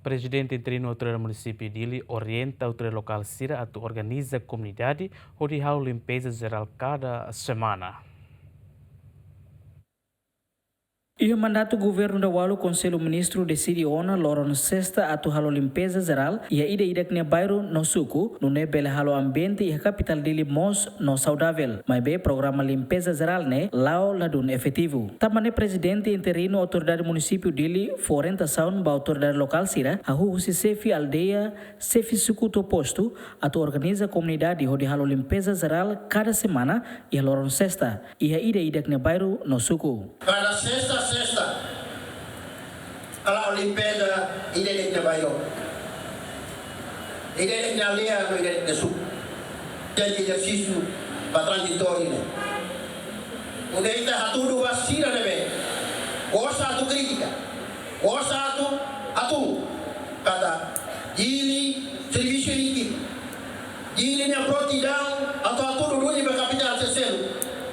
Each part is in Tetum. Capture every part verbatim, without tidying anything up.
Prezidente Interinu Autoridade Munisípiu Dili orienta autoridade lokál sira atu organiza komunidade hodi halo limpeza jerál kada semana. Iha mandatu Governu Daualu, Konsellu Ministru deside ona loron sesta atu halo limpeza jerál iha ida-idak nia bairru no suku, nune'e bele halo ambiente iha kapitál Dili moos no saudavel. Maibé programa limpeza jerál ne'e la'o ladún efetivu. Tanba ne'e Prezidente Interinu Autoridade Munisípiu Dili fó orientasaun ba autoridade lokál sira, hahú husi xefe aldeia, xefe suku to'o postu, atu organiza komunidade hodi halo limpeza jerál kada semana iha loron sesta, iha ida-idak nia bairru no suku. Kada sesta, sesta, halo limpeza ida-idak nia bairru, ida-idak nia aldeia no ida-idak nia suku. Jadi ezersísiu ba tranzitóriu ne'e. Nune'e ita hatudu ba sira ne'ebé gosta atu kritika, gosta atu, atu katak Dili servisu ekipa. Dili nia prontidão atu hatudu duni ba kapitál sira seluk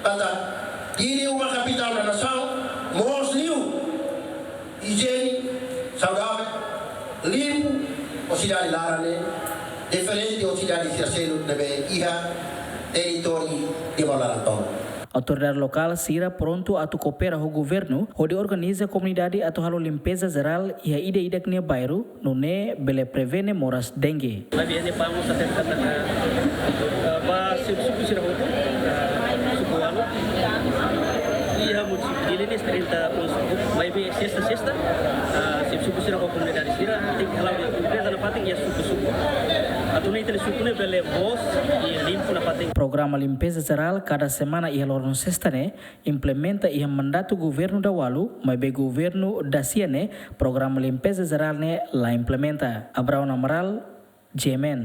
katak Dili uma kapitál da nasaun, moos liu, ijiene, saudavel, limpu, ho sidade laran ne'e diferente ho sidade sira seluk ne'ebé iha territóriu de Baladantong. Autoridade lokál sira prontu atu koopera ho governu hodi organiza komunidade atu halo limpeza jerál iha ida-idak nia bairru, nune'e bele prevene moras dengue. Maibé ne'e pamo sa tenta kata, eh, ba xefe suku sira hotu, eh, suku ualu. Iha munisípiu Dili ne'e trinta e um suku. Maibé sesta, sesta, eh, xefe suku sira ho komunidade sira tenke halo limpeza nafatin iha suku-suku. Atu nune'e ita-nia suku ne'e bele moos i limpu nafatin. Programa limpeza jerál kada semana iha loron sesta ne'e implementa iha mandatu Governu Daualu, maibé governu dasia ne'e programa limpeza jerál ne'e la implementa. Abraão Amaral, G M N.